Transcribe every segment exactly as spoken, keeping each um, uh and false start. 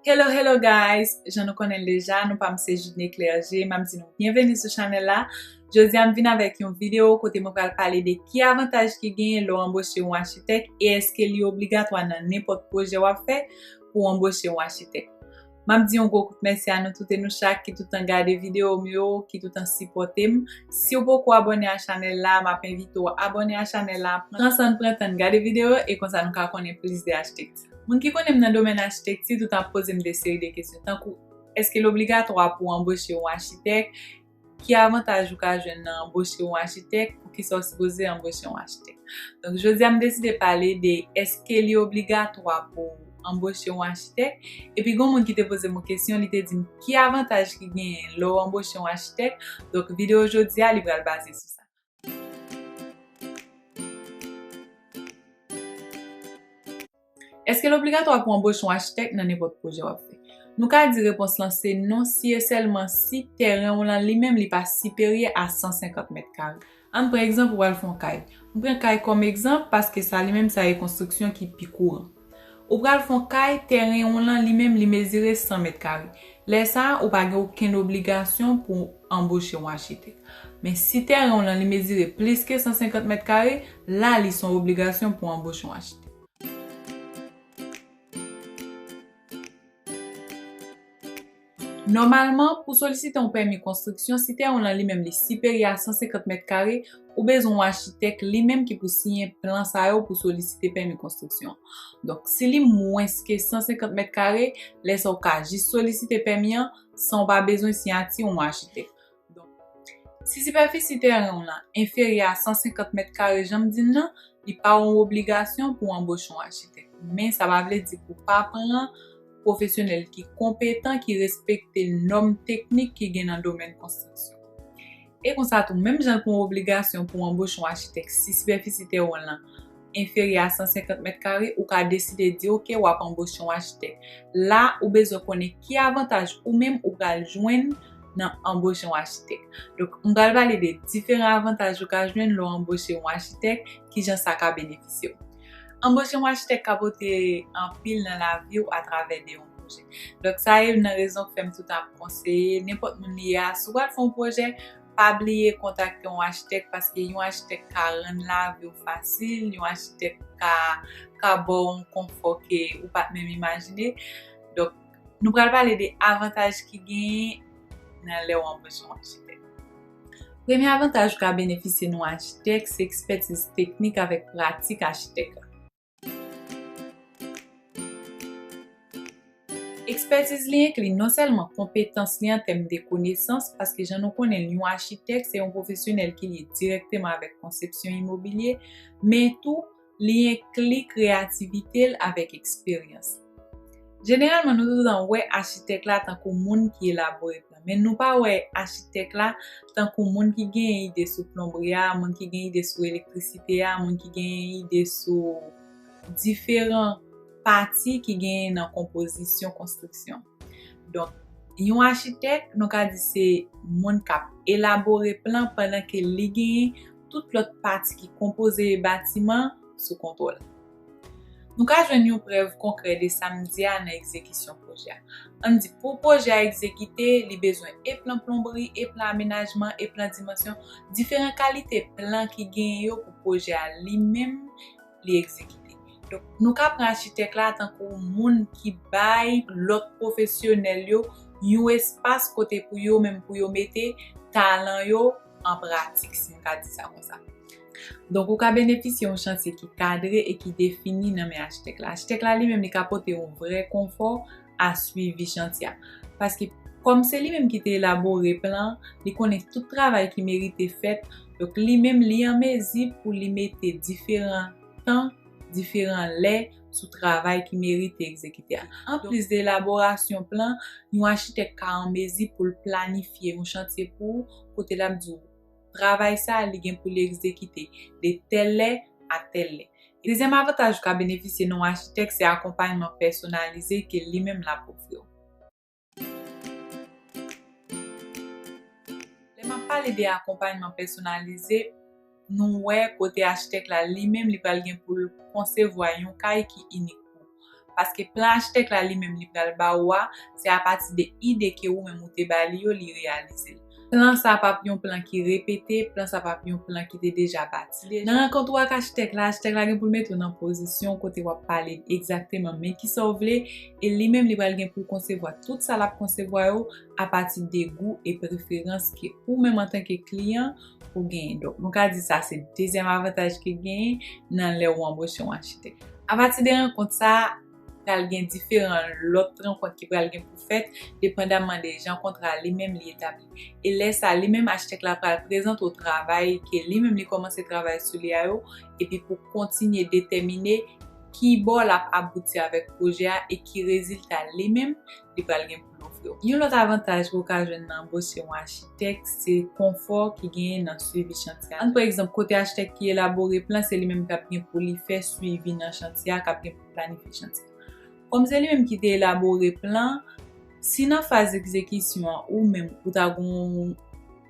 Hello, hello guys! Jan nou konnen l deja, non pa m se Judney Clergé. M ap di nou byenveni sou chanèl la. Jodi a m vin avèk yon videyo kote mwen pral pale de ki avantaj ki genyen lè w anboche yon achitèk e èske li obligatwa nan nenpòt pwojè w ap fè pou w anboche yon achitèk. M ap di yon gwo kout mèsi a nou tout e nou chak ki toutan gade videyo m yo, ki toutan sipòte m. Si w poko abòne a chanèl la, m ap envite w abòne a chanèl la, pran san n pran tan n gade videyo e konsa nou ka konnen plis de achitekti. Moun ki konnen m nan domèn achitekti toutan ap poze m de seri de kesyon tankou, èske l obligatwa pou w anboche yon achitèk? Ki avantaj ou ka jwenn nan anboche yon achitèk? Poukisa w sipoze anboche yon achitèk? Donk, jodi a m deside pale de èske li obligatwa pou w anboche yon achitèk? Epi gon moun ki te poze m yon kesyon, li te di m ki avantaj ki genyen lè w anboche yon achitèk? Donk, videyo jodi a, li pral baze sou sa. Èske l obligatwa pou w anboche yon achitèk nan nenpòt pwojè w ap fè? Nou ka di repons lan se non si e sèlman si tèren w lan li menm li pa siperyè a san senkant mèt kare. Ann pran egzanp, ou pral fè yon kay. M pran kay kòm egzanp paske sa li menm sa e konstriksyon ki pi kouran. Ou pral fè yon kay, tèren w lan li menm li mezire san mèt kare. Lè sa a, ou pa gen okenn obligasyon pou w anboche yon achitèk. Men si tèren w lan li mezire plis ke san senkant mèt kare, la li se yon obligasyon pou w anboche yon achitèk. Nòmalman, pou solisite yon pèmi konstriksyon, si tèren w lan li menm li siperyè a san senkant mèt kare, ou bezwen yon achitèk li menm ki pou siyen plan sa yo pou solisite pèmi konstriksyon. Donk, si li mwens ke san senkant mèt kare, lè sa w ka jis solisite pèmi an san w pa bezwen siyati yon achitèk. Donk, si sipèfisi tèren w lan enferyè a san senkant mèt kare, jan m di n nan, li pa yon obligasyon pou w anboche yon achitèk. Men sa pa vle di pou w pa pran pwofesyonèl ki konpetan, ki respekte nòm teknik ki gen nan domèn konstriksyon. E konsa tou, menm jan l pa yon obligasyon pou w anboche yon achitèk si sipèfisi tèren w lan enferyè a san senkant mèt kare, ou ka deside di, oke, w ap anboche yon achitèk. La, ou bezwen konnen ki avantaj ou menm ou pral jwenn nan anboche yon achitèk. Donk, m pral pale de diferan avantaj ou ka jwenn lè w anboche yon achitèk, kijan sa ka benefisye w. Anboche yon achitèk ka pote anpil nan lavi w atravè de yon pwojè. Donk, sa youn nan rezon k fè m toutan ap konseye nenpòt moun li ye a, si w pral fè yon pwojè, pa bliye kontakte yon achitèk, paske yon achitèk ka rann lavi w fasil, yon achitèk ka, ka ba w yon konfò ke ou pa t menm imajine. Donk, nou pral pale de avantaj ki genyen nan lè w anboche yon achitèk. Premye avantaj ou ka benefisye nan yon achitèk, se ekspètiz teknik avèk pratik achitèk la. Ekspètiz li enkli non sèlman konpetans li an tèm de konesans, paske jan nou konnen l, yon achitèk se yon pwofesyonèl ki lye dirèkteman avèk konsepsyon imobilye, men tou li enkli kreyativite l avèk eksperyans li. Jeneralman, nou toutan wè achitèk la tankou moun ki elabore plan, men nou pa wè achitèk la tankou moun ki gen ide sou plonbri a, moun ki gen ide sou elektrisite a, moun ki gen ide sou diferan pati ki genyen nan konpozisyon konstriksyon. Donk, yon achitèk, nou ka di se moun k ap elabore plan pandan ke li genyen tout lòt pati ki konpoze batiman sou kontwòl. Nou ka jwenn yon prèv konkrè de sa m di a nan egzekisyon pwojè a. Ann di, pou pwojè a egzekite, li bezwen e plan plonbri, e plan amenajman, e plan dimansyon, diferan kalite plan ki genyen yo pou pwojè a li menm li egzekite. Donk, nou ka pran achitèk la tankou moun ki bay lòt pwofesyonèl yo yon espas kote pou yo menm pou yo mete talan yo an pratik, si m ka di sa konsa. Donk, ou ka benefisye yon chantye ki kadre e ki defini nan men achitèk la. Achitèk la li menm, li ka pote yon vrè konfò a swivi chantye a. Paske, kòm se li menm ki te elabore plan, li konnen tout travay ki merite fèt. Donk, li menm, li an mezi pou li mete diferan tan, diferan lè sou travay ki merite egzekite a. Anplis de elaborasyon plan, yon achitèk ka an mezi pou l planifye yon chantye pou ou, kote l ap di w, travay sa a, li gen pou li egzekite de tèl lè a tèl lè. Dezyèm avantaj ou ka benefisye nan yon achitèk, se akonpayman pèsonalize ke li menm l ap ofri w. Lè m ap pale de akonpayman pèsonalize, nou wè kote achitèk la li menm li pral gen pou l konsevwa yon kay ki inik pou ou. Paske plan achitèk la li menm li pral ba ou a, se apati de ide ke ou menm ou te ba li yo, li reyalize l. Plan sa p ap yon plan ki repete, plan sa p ap yon plan ki te deja bati deja. Nan rankont ou ak achitèk la, achitèk la gen pou l mete w nan pozisyon kote w ap pale egzakteman men kisa w vle, e li menm li pral gen pou l konsevwa tout sa l ap konsevwa yo apati de gou e preferans ke ou menm antanke kliyan ou genyen. Donk, nou ka di sa se dezyèm avantaj ki genyen nan lè ou anboche yon achitèk. Apati de rankont sa, pral gen diferan lòt rankont ki pral gen pou fèt, depandaman de jan kontra li menm li etabli. E lè sa, li menm, achitèk la pral prezante w travay ke li menm li kòmanse travay sou li a yo, epi pou kontinye detèmine ki bò l ap abouti avèk pwojè a e ki rezilta li menm li pral gen pou l ofri w. Yon lòt avantaj ke w ka jwenn nan anboche yon achitèk, se konfò ki genyen nan swivi chantye a. Ann pran egzanp, kote achitèk ki elabore plan, se li menm k ap gen pou li fè swivi nan chantye a, k ap gen pou planifye chantye a. Kòm se li menm ki te elabore plan, si nan faz egzekisyon an ou menm ou ta gen yon,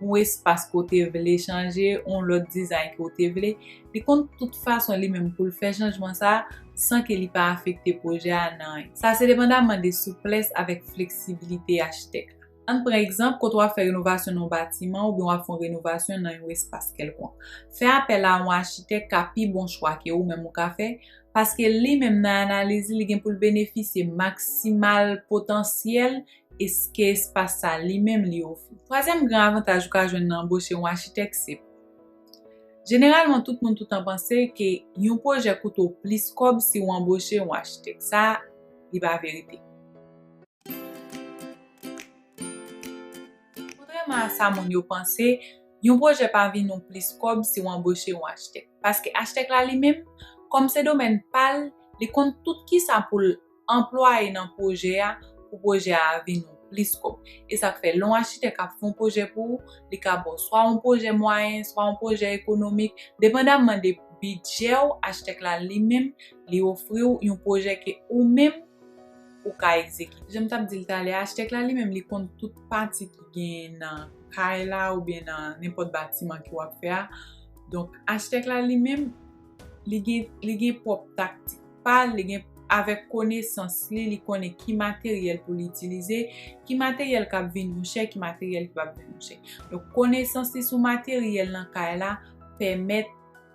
yon espas ke w te vle chanje, yon lòt dizay ke w te vle, li konn tout fason li menm pou l fè chanjman sa a san ke li pa afekte pwojè a nan anyen. Sa se depandaman de souplès avèk fleksibilite achitèk la. Ann pran egzanp, kote w ap fè renovasyon nan yon batiman oubyen w ap fè yon renovasyon nan yon espas kèlkonk. Fè apèl a yon achitèk ka pi bon chwa ke ou menm ou ka fè, paske li menm nan analiz li, li gen pou l benefisye maksimal potansyèl es-, ke espas sa li menm li ofri. Twazyèm gran avantaj ou ka jwenn nan anboche yon achitèk se, jeneralman, tout moun toutan panse ke yon pwojè koute w plis kòb si w anboche yon achitèk. Sa, li pa verite. Kontrèman a sa moun yo panse, yon pwojè pa vin ou plis kòb si w anboche yon achitèk. Paske achitèk la li menm, kòm se domèn pa l, li konn tout kisa pou l anplwaye nan pwojè a, pou pwojè a vin ou plis kòb. E sa k fè, lè yon achitèk ap fè yon pwojè pou ou, li ka ba w swa yon pwojè mwayen, swa yon pwojè ekonomik, depandaman de bidjè w, achitèk la li menm, li ofri w yon pwojè ke ou menm ou ka egzekite. Jan m t ap di l talè a, achitèk la li menm, li konn tout pati ki genyen nan kay la oubyen nan nenpòt batiman ke w ap fè a. Donk, achitèk la li menm, li gen, li gen pwòp taktik pa l, li gen, avèk konesans li, li konnen ki materyèl pou l itilize, ki materyèl k ap vin ou chè, ki materyèl ki p ap vin ou chè. Donk, konesans li sou materyèl nan kay la pèmèt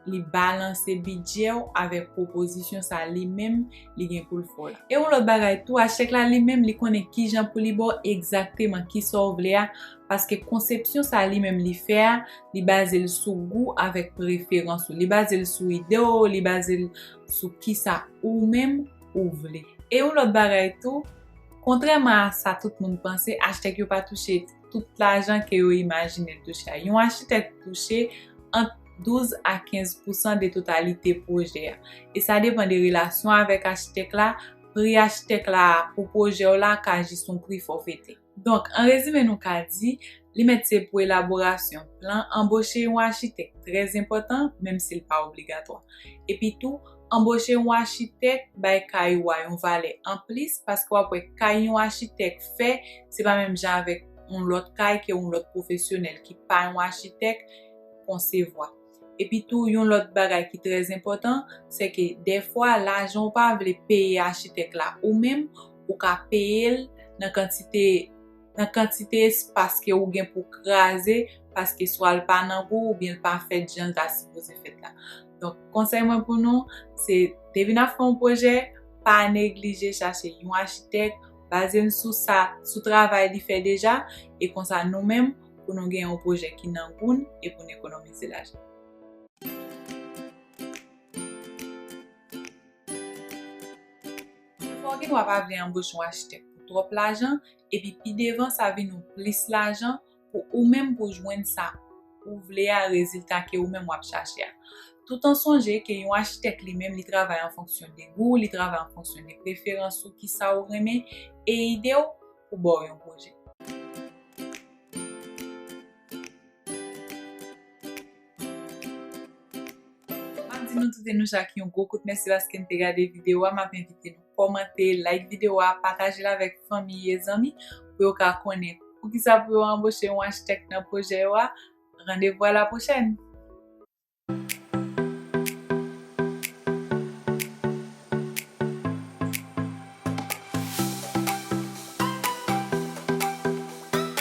li balanse bidjè w avèk pwopozisyon sa li menm li gen pou l fè w la. E yon lòt bagay tou, achitèk la li menm li konnen kijan pou li ba w egzakteman kisa w vle a, paske konsepsyon sa li menm li fè a, li baze l sou gou avèk preferans ou, li baze l sou ide w, li baze l sou kisa ou menm ou vle. E yon lòt bagay tou, kontrèman a sa tout moun panse, achitèk yo pa touche tout lajan ke yo imajine l touche a. Yon achitèk touche ant douz a kenz pousan de totalite pwojè a. E sa depann de relasyon avèk achitèk la, pri achitèk la pou pwojè w la ka jis yon pri fòfete. Donk, an rezime, nou ka di, li mèt se pou elaborasyon plan, anboche yon achitèk trè enpòtan, menm si l pa obligatwa. Epi tou, anboche yon achitèk bay kay ou a yon valè anplis, paske w ap wè kay yon achitèk fè, se pa menm jan avèk yon lòt kay ke yon lòt pwofesyonèl ki pa yon achitèk konsevwa. Epi tou, yon lòt bagay ki trè enpòtan, se ke dèfwa, lajan w pa vle peye achitèk la ou menm, ou ka peye l nan kantite, nan kantite espas ke ou gen pou kraze, paske swa l pa nan gou w oubyen l pa fèt jan l ta sipoze fèt la. Donk, konsèy mwen pou nou, se depi n ap fè yon pwojè, pa neglije chache yon achitèk, baze n sou sa, sou travay li fè deja, e konsa nou menm, pou nou gen yon pwojè ki nan gou n e pou n ekonomize lajan. Dèfwa w gen dwa pa vle anboche yon achitèk pou twòp lajan, epi pi devan sa vin yon plis lajan pou ou menm pou jwenn sa ou vle a, rezilta ke ou menm w ap chache a. Toutan sonje ke yon achitèk li menm, li travay an fonksyon de gou, li travay an fonksyon de preferans ou, kisa ou renmen, e ide w pou ba w yon pwojè. M ap di nou tout e nou chak yon gwo kout mèsi paske n te gade videyo a. M ap envite nou kòmante, like videyo a, pataje l avèk fanmi e zanmi pou yo ka konnen poukisa pou yo anboche yon achitèk nan pwojè yo a. Randevou a la pwochèn!